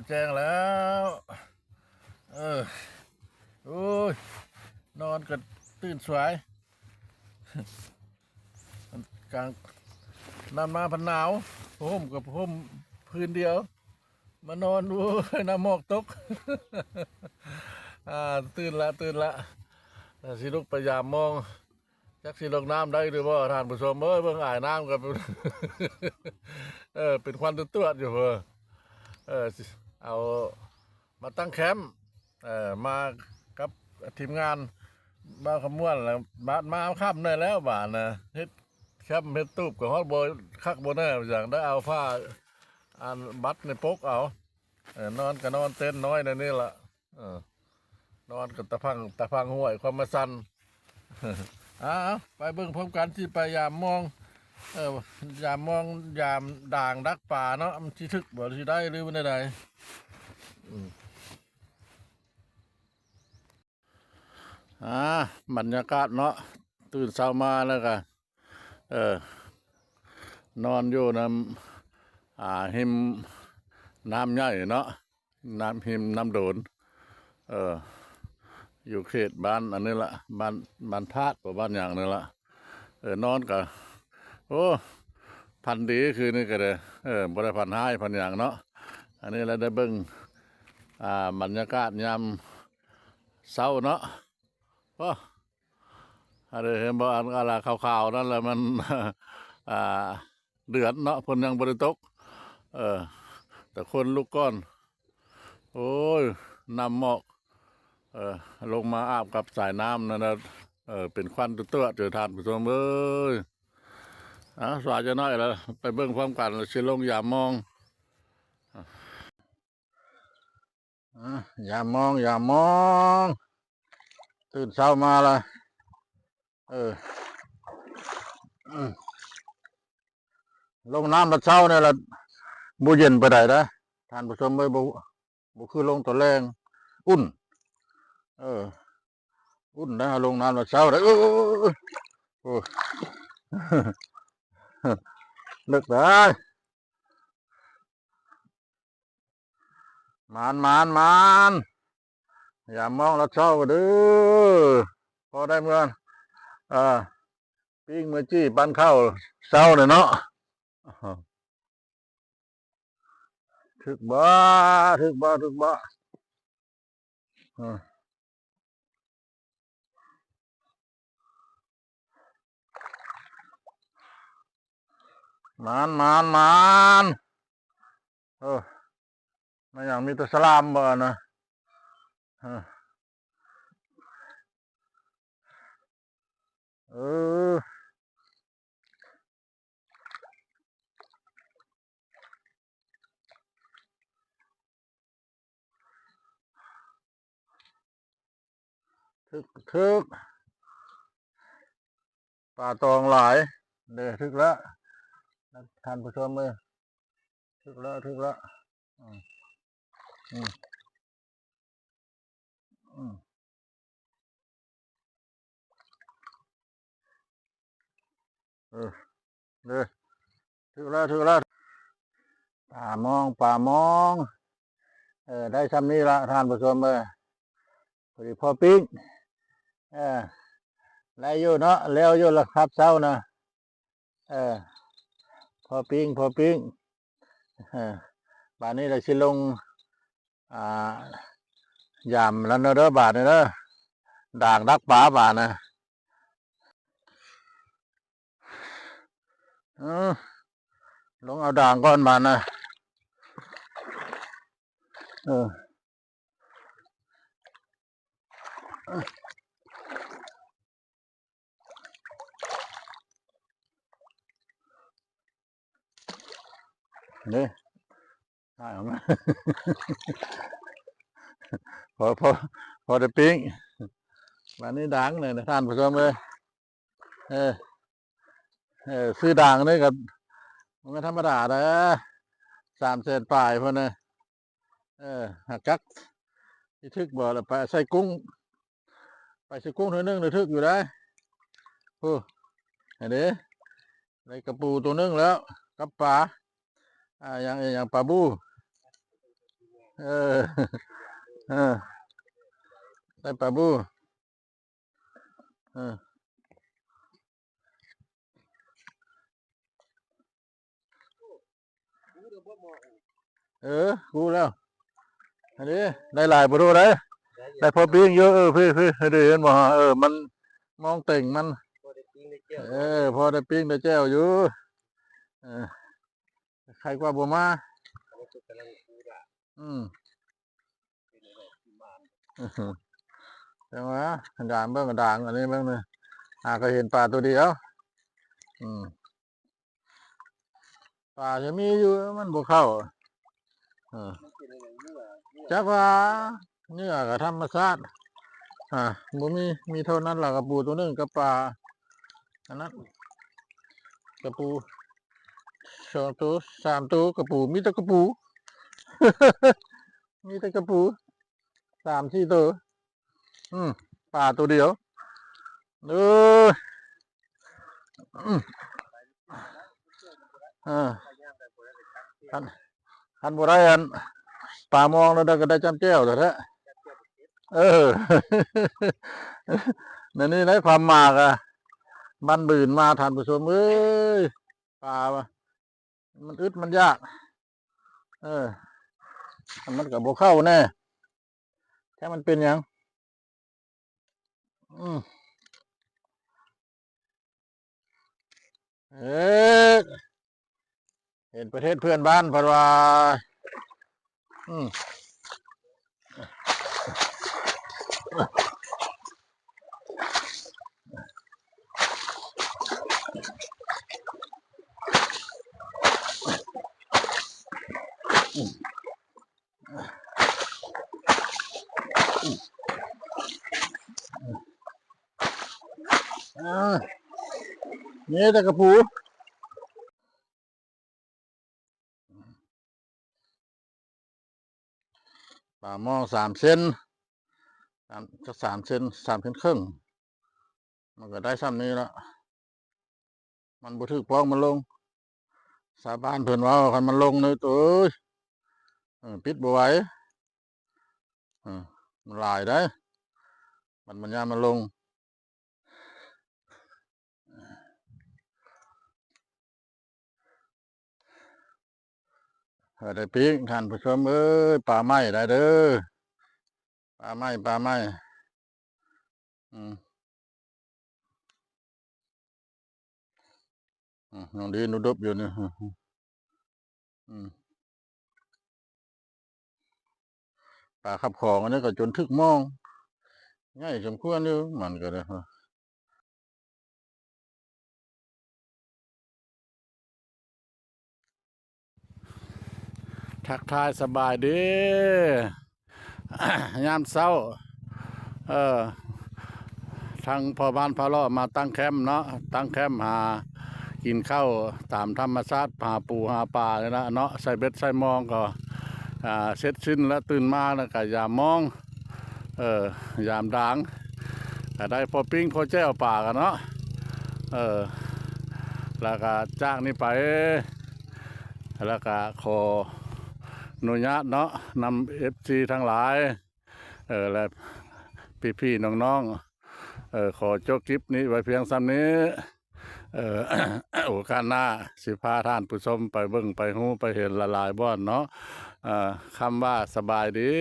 ແຈ້ງແລ້ວ ເອີ ໂອ້ຍ ນອນກໍຕື່ນສວາຍ ກາງນັ້ນມາພັດໜາວ ຜ້າຫົ່ມກໍຜ້າຫົ່ມພື້ນດຽວ ມານອນ ໂອ້ຍ ນ້ຳໝອກຕົກ ອ່າ ຕື່ນລະ ຕື່ນລະ ຊິລຸກໄປຢາມມອງ ຈັກຊິລົງນ້ຳໄດ້ຫຼືບໍ່ ທ່ານຜູ້ຊົມເອີຍ ເບິ່ງອາຍນ້ຳກໍ ເອີ ເປັນຄວັນຕວດໆຢູ່ເອີ ເອີ ເອົາມາຕັ້ງແຄມ ເອີ ມາກັບທີມງານບ່າວຄຳມ່ວນ ແລ້ວບາດມາຄ່ຳໜ້ອຍແລ້ວບາດນະ ເຮັດແຄມເຮັດຕູບກໍຮອດບໍ່ຄັກບໍ່ແນ່ ຫຍັງໄດ້ເອົາຜ້າອັນບັດນີ້ປົກເອົາ ເອີ ນອນກໍນອນເຕັນນ້ອຍໃນນີ້ລະ ເອີ ນອນກັນຕາພັງ ຕາພັງຫ້ວຍ ຄວາມມາຊັນ ເອົາ ໄປເບິ່ງພ້ອມກັນ ຊິໄປຢາມມອງ ເອີ ຢາມມອງ ຢາມດາງດັກປາເນາະ ມັນຊິຖືກບໍ່ ຊິໄດ້ຫຼືແນວໃດ ອືມ ອ່າ ບັນຍາກາດເນາະ ຕື່ນເຊົ້າມາແລ້ວກະ ເອີ ນອນຢູ່ນຳ ອ່າ ຮິມນ້ຳໃຫຍ່ເນາະ ນ້ຳຮິມນ້ຳໂດນ ເອີ ຢູ່ເຂດບ້ານອັນນີ້ລະ ບ້ານ ບ້ານທາດບໍ່ ບ້ານຫຍັງນີ້ລະ ເອີ ນອນກະ ໂອ້ ຝັນດີຄືນນີ້ກະເດ້ ເອີ ບໍ່ໄດ້ຝັນຮ້າຍຝັນຫຍັງເນາະ ອັນນີ້ລະໄດ້ເບິ່ງ ອ່າ ບັນຍາກາດຍາມເຊົ້າເນາະ ໂອ້ ອັນນີ້ເຫັນບໍ່ ອັນ ອັນລະຂາວໆນັ້ນລະມັນ ອ່າ ເດືອນເນາະ ຝົນຍັງບໍ່ໄດ້ຕົກ ເອີ ແຕ່ຄົນລຸກກ່ອນ ໂອ້ຍ ນ້ຳໝອກ ເອີ ລົງມາອາບກັບສາຍນ້ຳນັ້ນນະ ເອີ ເປັນຄວັນຕົວໆ ທ່ານຜູ້ຊົມເອີຍ ອ່າ ສວາຍຈະໜ້ອຍລະ ໄປເບິ່ງພ້ອມກັນ ແລ້ວຊິລົງຢາມມອງ ອ່າ ຢາມມອງ ຢາມມອງ ຕື່ນເຊົ້າມາລະ ເອີ ອືມ ລົງນ້ຳຕອນເຊົ້ານີ້ລະ ບໍ່ເຢັນປານໃດເດ້ ທ່ານຜູ້ຊົມເອີຍ ບໍ່ ບໍ່ຄືລົງຕອນແລງ ອຸ່ນ ເອີ ອຸ່ນນະ ລົງນ້ຳຕອນເຊົ້າເດ້ ເອີ ໂອ້ຍ ເລິກໄດ໋. ໝານ ໝານ ໝານ ຢາມມອງລະເຊົ້າເດີ້ ພໍໄດ້ເມືອ ເອີ ປີ້ງເມືອຈີ່ປັ້ນເຂົ້າເຊົ້ານີ້ເນາະ ຖືກບໍ່ ຖືກບໍ່ ຖືກບໍ່ ເອີ. ໝານ ໝານ ໝານ ເອີ ແມ່ນຫຍັງ ມີແຕ່ສະຫຼາມບໍ່ນະ ເອີ ເອີ. ຖືກ ຖືກ ປາຕອງຫຼາຍເດ້ ຖືກແລ້ວ ທ່ານຜູ້ຊົມເອີຍ ຖືກແລ້ວ ຖືກແລ້ວ ອືມ ອືມ ອືມ ເອີ ເດ້ ຖືກແລ້ວ ຖືກແລ້ວ ປາມອງ ປາມອງ ເອີ ໄດ້ຊ່ຳນີ້ລະທ່ານຜູ້ຊົມເອີຍ ພໍດີພໍປີ້ງ ເອີ ໄດ້ຢູ່ເນາະ ແລ້ວຢູ່ລະຄັບເຊົ້ານະ ເອີ ພໍປີ້ງ ພໍປີ້ງ ເອີ ບາດນີ້ລະຊິລົງ ອ່າ ຢາມລະເດີ ບາດນີ້ເດີ ດາງດັກປາບາດນະ ເອີ ລົງເອົາດາງກ່ອນບາດນະ ເອີ. ນີ້ ຖ່າຍອອກມາ ພໍ ພໍ ພໍໄດ້ປີ້ງ ບາດນີ້ດັງເລີຍນະທ່ານຜູ້ຊົມເອີຍ ເອີ ເອີ ຊື້ດາງນີ້ກໍບໍ່ແມ່ນທຳມະດາເດີ ສາມແສນປາຍພຸ້ນນະ ເອີ ຫາກຈັກຊິຖືກບໍ່ລະ ໄປໃສ່ກຸ້ງ ໄປໃສ່ກຸ້ງເທື່ອໜຶ່ງລະຖືກຢູ່ໄດ໋ ໂອ້ ຫັ້ນເດ້ ໄດ້ກະປູໂຕໜຶ່ງແລ້ວ ກັບປາ ອ່າ ຫຍັງ ຫຍັງ ປາບູ ອື ເອີ ເອີ ໄດ້ປາບູ ເອີ ເອີ ຮູ້ແລ້ວ ອັນນີ້ໄດ້ຫຼາຍບໍ່ໂດໄດ້ ໄດ້ພໍປີ້ງຢູ່ ເອີ ພີ້ໆ ເດີ ເຫັນບໍ່ ເອີ ມັນມອງເຕັງມັນ ພໍໄດ້ປີ້ງໄດ້ແຈ່ວ ເອີ ພໍໄດ້ປີ້ງໄດ້ແຈ່ວຢູ່ ເອີ ໄຄກວ່າບໍ່ມາ ອືມ ຈັ່ງວ່າ ດາງເບິ່ງ ດາງອັນນີ້ເບິ່ງນີ້ ຫາກໍເຫັນປາໂຕດຽວ ອືມ ປາຈະມີຢູ່ ມັນບໍ່ເຂົ້າ ເອີ ຈັກວ່າເຫຍື່ອກໍທຳມະຊາດ ອ່າ ບໍ່ມີ ມີເທົ່ານັ້ນລະ ກະປູໂຕໜຶ່ງກັບປາ ອັນນັ້ນ ກະປູສອງໂຕ ສາມໂຕ ກະປູ ມີແຕ່ກະປູ ມີແຕ່ກະປູ ສາມສີ່ໂຕ ອືມ ປາໂຕດຽວ ເອີ ອືມ ເອີ ຄັນ ຄັນບໍ່ໄດ້ອັນປາມອງແລ້ວ ກໍໄດ້ຈ້ຳແຈ່ວແທ້ໆ ເອີ ແນວນີ້ໄດ໋ ຄວາມມາກະ ບ້ານບືນມາ ທ່ານຜູ້ຊົມເອີຍ ປາວ່າ ມັນອຶດມັນຢາກ ເອີ ມັນກໍບໍ່ເຂົ້າແນ່ ແທ້ມັນເປັນຫຍັງ ອືມ ເອີ ເຫັນປະເທດເພື່ອນບ້ານເພິ່ນວ່າ ອືມ ເອີ ນີ້ແຕ່ກະປູ ປາມອງສາມເຊັນ ສາມ ຈັກສາມເຊັນ ສາມເຊັນເຄິ່ງ ມັນກໍໄດ້ຊ່ຳນີ້ລະ ມັນບໍ່ຖືກປ້ອງມັນລົງ ຊາວບ້ານເພິ່ນເວົ້າ ຄັນມັນລົງນີ້ໂຕຍ ເອີ ປິດບໍ່ໄຫວ ເອີ ມັນຫຼາຍໄດ໋ ມັນ ມັນຍາມມັນລົງ ເອີ ໄດ້ປີ້ງ ທ່ານຜູ້ຊົມເອີຍ ປາໄມ້ໄດ້ເດີ ປາໄມ້ ປາໄມ້ ອືມ ອືມ ຍັງດີໜູດົບຢູ່ນີ້ ອືມ ປາຂັບຂອງອັນນີ້ກໍຈົນຖືກມອງ ໃຫຍ່ສົມຄວນຢູ່ ມັນກໍໄດ້ ທັກທາຍສະບາຍດີ ຍາມເຊົ້າ ເອີ ທາງພໍ່ບ້ານພາເລາະມາຕັ້ງແຄມເນາະ ຕັ້ງແຄມຫາກິນເຂົ້າຕາມທຳມະຊາດ ຫາປູຫາປານີ້ລະເນາະ ໃສ່ເບັດໃສ່ມອງກໍ ອ່າ ເສັດສິ້ນແລ້ວ ຕື່ນມາແລ້ວກໍຢາມມອງ ເອີ ຢາມດາງ ກໍໄດ້ພໍປີ້ງພໍແຈ່ວປາກັນເນາະ ເອີ ແລ້ວກໍຈາກນີ້ໄປ ແລ້ວກໍຂໍອະນຸຍາດເນາະ ນຳເອັຟຊີທັງຫຼາຍ ເອີ ແລະ ພີ່ໆນ້ອງໆ ເອີ ຂໍຈົບຄລິບນີ້ໄວ້ພຽງສ່ຳນີ້ ເອີ ໂອກາດໜ້າຊິພາທ່ານຜູ້ຊົມໄປເບິ່ງໄປຮູ້ໄປເຫັນຫຼາຍໆບ່ອນເນາະ ເອີ ຄຳວ່າສະບາຍດີ.